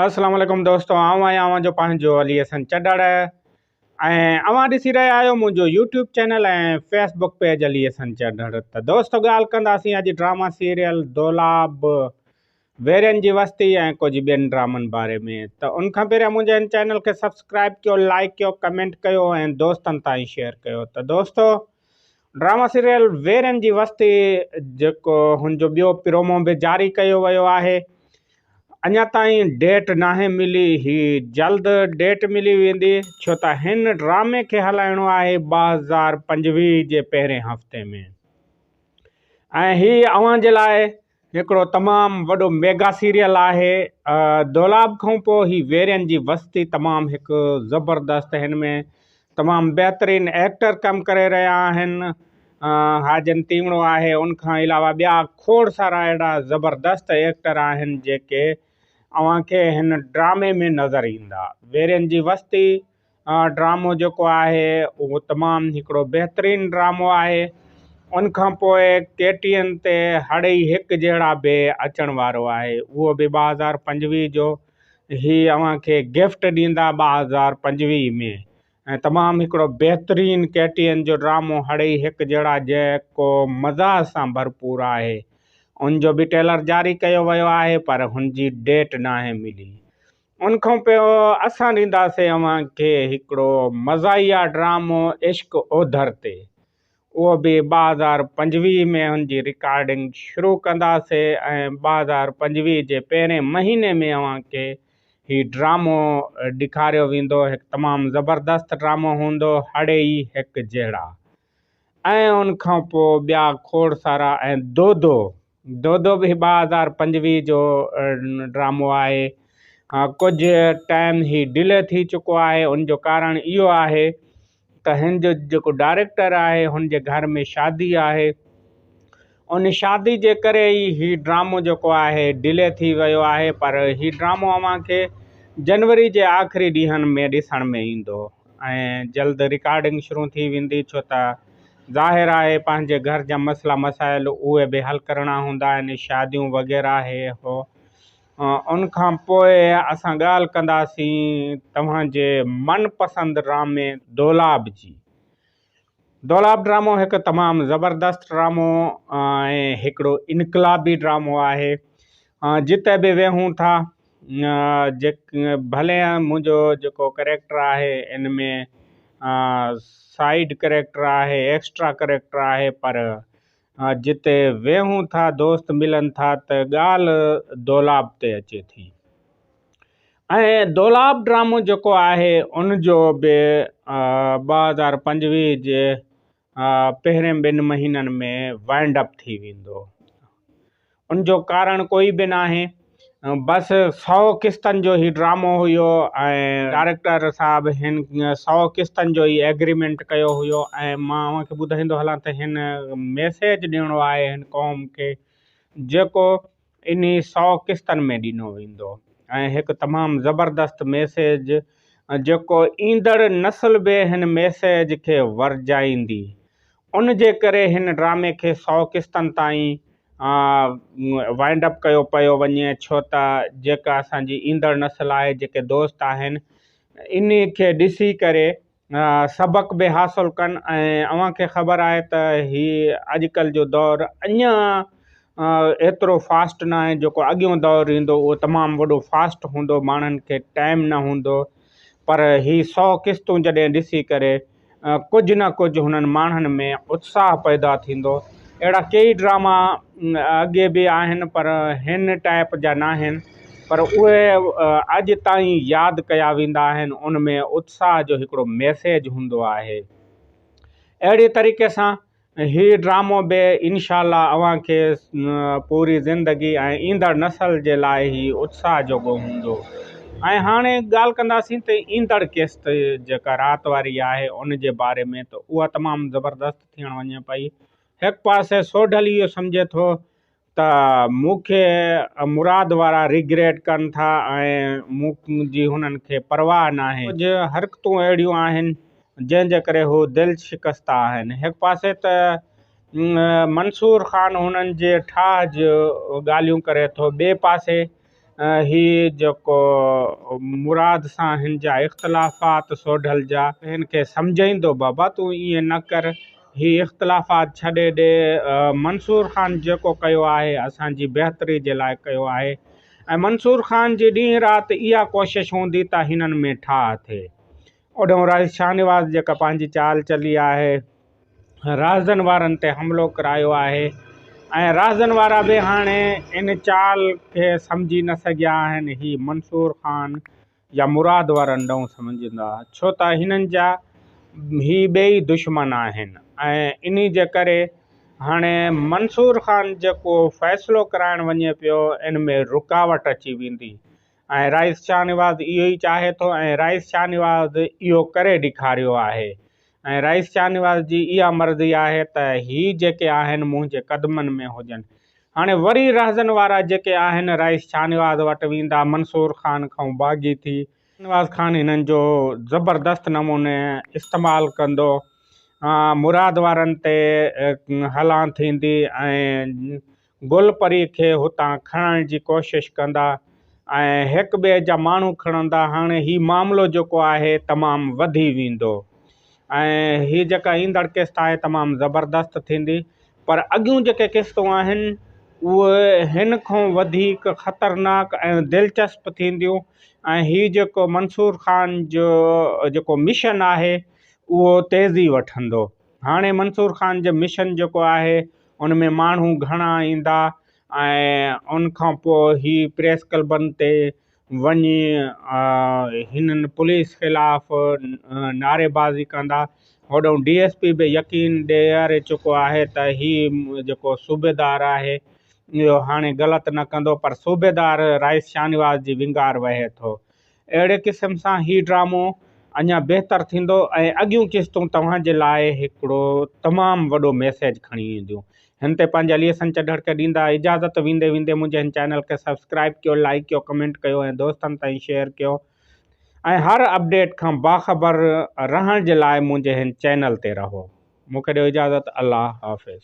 السلام عليڪم دوستو آئون آهيان اوهان جو پنهنجو علي حسن چڍڙ ۽ اوهان ڏسي رهيا آهيو منهنجو YouTube channel ۽ Facebook page Ali Hassan Chadhar ته دوستو ڳالهه ڪنداسين اڄ ڊراما سيريل دولاب ويرين جي وستي ۽ ڪجهه ٻين ڊرامن باري ۾ ته ان کان پهريان منهنجي هن چينل کي سبسڪرائب ڪيو لائڪ ڪيو ڪمينٽ ڪيو ۽ دوستن تائين شيئر ڪيو ته دوستو ڊراما سيريل ويرين جي وستي جيڪو هن جو ٻيو پرومو به جاري ڪيو ويو آهي اڃا تائين ڊيٽ ناهي ملي هي جلد ڊيٽ ملي ويندي ڇو ته هن ڊرامي کي هلائڻو آهي 2025 جي پهرين هفتي ۾ ۽ هي اوهان جي لاء هڪڙو تمام وڏو ميگا سيريل آهي دولاب کان پوء هي ويرين جي وستي تمام هڪ زبردست هن ۾ تمام بهترين ايڪٽر ڪم ڪري رهيا آهن حاجن تيوڻو آهي ان کان علاوه ٻيا کوڙ سارا اهڙا زبردست ايڪٽر آهن جيڪي اوهان کي هن ڊرامي ۾ نظر ايندا ويرين جي وستي ڊرامو جيڪو آهي اهو تمام هڪڙو بهترين ڊرامو آهي ان کان پوء ڪي ٽي اين تي هڙئي هڪ جهڙا به اچڻ وارو آهي اهو به 2025 جو هي اوهان کي گفٽ ڏيندا 2025 ۾ ۽ تمام هڪڙو بهترين ڪي ٽي اين جو ڊرامو هڙئي هڪ جهڙا جيڪو مزاح سان ڀرپور آهي ان جو به ٽيلر جاري ڪيو ويو آهي پر هن جي ڊيٽ ناهي ملي ان کان پوء اسان ڏينداسين اوهان کي هڪڙو مزاحيه ڊرامو عشق اوڌر تي اهو به 2025 ۾ هن جي رڪارڊنگ شروع ڪنداسين ۽ 2025 جي پهرين مهيني ۾ اوهان کي هي ڊرامو ڏيکاريو ويندو هڪ تمام زبردست ڊرامو هوندو هڙئي هڪ جهڙا ۽ ان کان پوء ٻيا کوڙ سارا ۽ دودو دودو به 2025 جو ڊرامو آهي ڪجهه ٽائيم هي ڊلي ٿي چڪو آهي ان جو ڪارڻ اهو آهي ته هن جو جيڪو ڊائريڪٽر آهي هن جي گهر ۾ شادي آهي ان شادي جي ڪري ئي هي ڊرامو جيڪو آهي ڊلي ٿي ويو آهي پر هي ڊرامو اوهان کي جنوري جي آخري ڏينهن ۾ ڏسڻ ۾ ايندو ۽ جلد رڪارڊنگ شروع ٿي ويندي ڇو ته ظاهر آهي پنهنجي گهر جا مسئلا مسائل اهي به حل ڪرڻا هوندا آهن شاديون وغيره هي هو ان کان پوء اسان ڳالهه ڪنداسين توهان جي من پسند ڊرامي دولاب جي دولاب ڊرامو هڪ تمام زبردست ڊرامو ۽ هڪڙو انقلابي ڊرامو آهي جتي به ويهون ٿا ڀلي منهنجو جيڪو ڪريڪٽر آهي ان ۾ سائيڊ ڪريڪٽر آهي ايڪسٽرا ڪريڪٽر آهي پر جتي ويهون ٿا دوست ملن ٿا ته ڳالهه دولاب تي اچي ٿي ۽ دولاب ڊرامو جيڪو آهي ان جو به 2025 جي پهرين ٻن مهينن ۾ وائنڊ اپ ٿي ويندو. ان جو ڪارڻ ڪوئي به ناهي بس سئو قسطن جو هي ڊرامو هيو ۽ ڊائريڪٽر صاحب هن سئو قسطن جو ئي ايگريمينٽ ڪيو هيو ۽ مان اوهان کي ٻڌائيندو هلان ته هن ميسيج ڏيڻو آهي هن قوم کي جيڪو انهي سئو قسطن ۾ ڏنو ويندو ۽ هڪ تمام زبردست ميسيج جيڪو ايندڙ نسل به هن ميسيج کي ورجائيندي ان جي ڪري هن ڊرامي کي سئو قسطن تائين وائنڊ اپ ڪيو پيو وڃي ڇو ته جيڪا اسان جي ايندڙ نسل آهي جيڪي دوست آهن انهي کي ڏسي ڪري سبق به حاصل ڪن ۽ اوهان کي خبر آهي ته هي اڄڪلهه جو دور اڃا ايترو فاسٽ نه آهي جيڪو اڳيون دور ايندو اهو تمام وڏو فاسٽ هوندو ماڻهن کي ٽائيم نه هوندو پر هي سو قسطون جڏهن ڏسي ڪري ڪجهه نه ڪجهه هنن ماڻهن ۾ اتساهه پيدا ٿيندو اهڙا ڪيئي ڊراما اڳي به آهن پر هن ٽائيپ جا ناهن پر اهي اڄ تائين ياد ڪيا ويندا آهن ان ۾ اتساهه جو هڪڙو ميسيج هوندو آهي اهڙي طريقي سان هي ڊرامو به انشاء الله اوهان کي پوري زندگي ۽ ايندڙ نسل جي لاء هي اتساهه جوڳو هوندو ۽ هاڻي ڳالهه ڪنداسين ته ايندڙ قسط جيڪا رات واري آهي ان جي باري ۾ ته اها تمام زبردست ٿيڻ وڃي پئي هڪ پاسي سوڍل اهو سمجهي ٿو ته مون کي مراد وارا ريگريٽ ڪن ٿا ۽ مون جي هنن کي پرواهه ناهي. ڪجهه حرڪتون اهڙيون آهن جنهن جي ڪري هو دل شڪسته آهن. هڪ پاسي ته منصور خان هنن جي ٺاهه جون ڳالهيون ڪري ٿو ٻئي پاسي هي جيڪو مراد سان هن جا اختلافات سوڍل جا هن کي سمجهائيندو بابا تون ائين نه ڪر هي اختلافات ڇڏي ڏي منصور خان جيڪو ڪيو آهي اسان جي بهتري جي لاء ڪيو آهي ۽ منصور خان جي ڏينهن رات اها ڪوشش هوندي ته هنن ۾ ٺاهه ٿئي. اوڏانهن رئيس شاهنواز جيڪا پنهنجي چال چلي آهي رازن وارن تي حملو ڪرايو آهي ۽ رازن وارا به هاڻي ان چال کي سمجهي نه سگهيا آهن هي منصور خان يا مراد وارن ڏانهن سمجهندا ڇو ته هنن جا هي ٻئي دشمن آهن ۽ انهي جي ڪري هاڻي منصور خان جيڪو فيصلو ڪرائڻ وڃي پيو ان ۾ رڪاوٽ اچي ويندي ۽ رئيس شاهنواز اهو ئي چاهي ٿو ۽ رئيس شاهنواز اهو ڪري ڏيکاريو آهي ۽ رئيس شاهنواز جي اها مرضي آهي ته هي جيڪي آهن منهنجي قدمن ۾ هجن. هاڻي وري رهزن وارا جيڪي آهن رئيس شاهنواز وٽ ويندا منصور خان کان باغي ٿي. شاهنواز خان هنن جو زبردست نموني استعمال ڪندو مراد وارن تي هلان ٿيندي ۽ گل پري کي هتان کڻڻ جي ڪوشش ڪندا ۽ هڪ ٻئي جا ماڻهو کڻندا هاڻي هي معاملو جيڪو آهي تمام وڌي ويندو ۽ هي جيڪا ايندڙ قسط آهي تمام زبردست ٿيندي پر اڳيون جيڪي قسطون آهن اهي هن کان وڌيڪ خطرناڪ ۽ دلچسپ ٿينديون ۽ هي جيڪو منصور خان جو جيڪو مشن آهي اهو تيزي وٺندو هاڻي منصور خان جو مشن جيڪو آهي ان ۾ ماڻهو گهڻا ايندا ۽ ان کان پوء هي پريس ڪلبن تي وڃي هنن پوليس خلاف نعري بازي ڪندا. هوڏانهن ڊي ايس پي به يقين ڏياري چڪو آهي ته هي جيڪو صوبيدار آهي اهو هاڻي غلط نه ڪندو پر صوبيدار رئيس شاهنواز جي ونگار وهي ٿو. اهڙي قسم سان هي ڊرامو اڃا بهتر ٿيندو ۽ اڳيون قسطون توهان جي لاء هڪڙو تمام وڏو ميسيج کڻي اينديون. هن تي پنهنجي علي حسن چڍڙ کي ڏيندا اجازت ويندي ويندي منهنجي هن چينل کي سبسڪرائيب ڪيو لائيڪ ڪيو ڪمينٽ ڪيو ۽ دوستن تائين شيئر ڪيو ۽ هر اپڊيٽ کان باخبر رهڻ جي لاء منهنجي هن چينل تي رهو مون کي ڏيو اجازت الله حافظ.